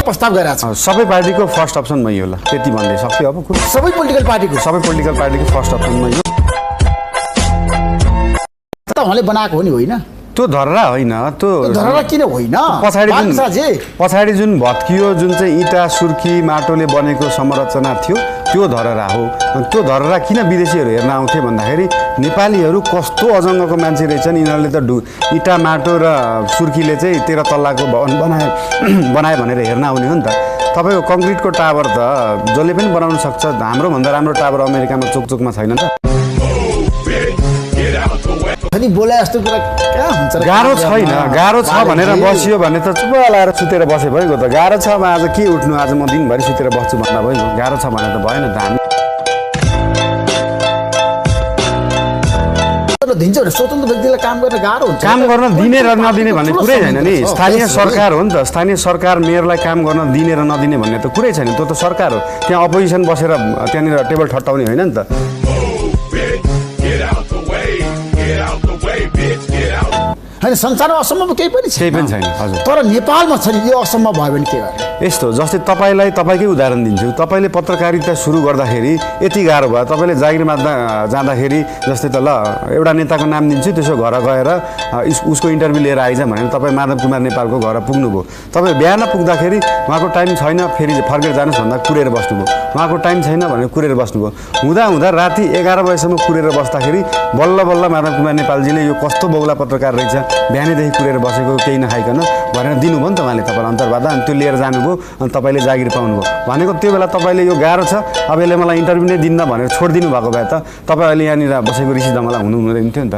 प्रस्ताव गरेको छ। सबै पार्टीको फर्स्ट अप्सन मै होला त्यति भन्दै सक्यो। अब सबै पोलिटिकल पार्टीको फर्स्ट अप्सन मै हो। त उहाँले बनाएको हो नि होइन? त्यो धरहरा होइन, त्यो धरहरा किन होइन? पछाडि जुन भत्कियो, जुन चाहिँ इँटा सुर्खी माटोले बनेको संरचना थियो त्यो धरहरा हो। त्यो धरहरा किन विदेशीहरू हेर्न आउँथे भन्दाखेरि नेपालीहरू कस्तो अजङ्गको मान्छे रहेछन्, यिनीहरूले त इँटा माटो र सुर्खीले चाहिँ 13 तल्लाको भवन बनाए भनेर हेर्न आउने हो नि त। तपाईँको कङ्क्रिटको टावर त जसले पनि बनाउन सक्छ। हाम्रो भन्दा राम्रो टावर अमेरिकामा चोकचोकमा छैन त। अनि बोले जस्तो कुरा कहाँ हुन्छ र? गाह्रो छैन, गाह्रो छ भनेर बसियो भने त चुप लाएर सुतेर बसे भइगयो त। गाह्रो छ आज के उठ्नु, आज म दिनभरि सुतेर बस्छु भन्दा भइगयो। गाह्रो छ भने त भएन त। हामी दिन्छ भने स्वतन्त्र व्यक्तिलाई काम गर्न गाह्रो हुन्छ। काम गर्न दिने र नदिने भन्ने कुरै छैन नि। स्थानीय सरकार हो नि त। स्थानीय सरकार मेयरलाई काम गर्न दिने र नदिने भन्ने त कुरै छैन। त्यो त सरकार हो। त्यहाँ अपोजिसन बसेर त्यहाँनिर टेबल ठट्टाउने होइन नि त। होइन, संसारमा असम्भव केही पनि छैन। हजुर, तर नेपालमा छ नि, यो असम्भव भयो भने के गर्ने? यस्तो जस्तै तपाईँलाई तपाईँकै उदाहरण दिन्छु। तपाईँले पत्रकारिता सुरु गर्दाखेरि यति गाह्रो भयो। तपाईँले जागिरमा जाँदाखेरि जस्तै त ल एउटा नेताको नाम दिन्छु, त्यसो घर गएर उसको इन्टरभ्यू लिएर आइज भने तपाईँ माधव कुमार नेपालको घर पुग्नुभयो। तपाईँ बिहान पुग्दाखेरि उहाँको टाइम छैन, फेरि फर्केर जानुहोस् भन्दा कुरेर बस्नुभयो। उहाँको टाइम छैन भनेर कुरेर बस्नुभयो। हुँदा राति 11 बजेसम्म कुरेर बस्दाखेरि बल्ल बल्ल माधव कुमार नेपालजीले यो कस्तो बौला पत्रकार रहेछ, बिहानैदेखि कुरेर बसेको केही नखाइकन भनेर दिनुभयो नि त उहाँले तपाईँलाई अन्तर्वार्ता। अनि त्यो लिएर जानुभयो, अनि तपाईँले जागिर पाउनुभयो भनेको। त्यो बेला तपाईँले यो गाह्रो छ, अब यसले मलाई इन्टरभ्यू नै दिन्न भनेर छोडिदिनु भएको भए त तपाईँ अहिले यहाँनिर बसेको ऋषि दमला हुनुहुँदैन थियो नि त।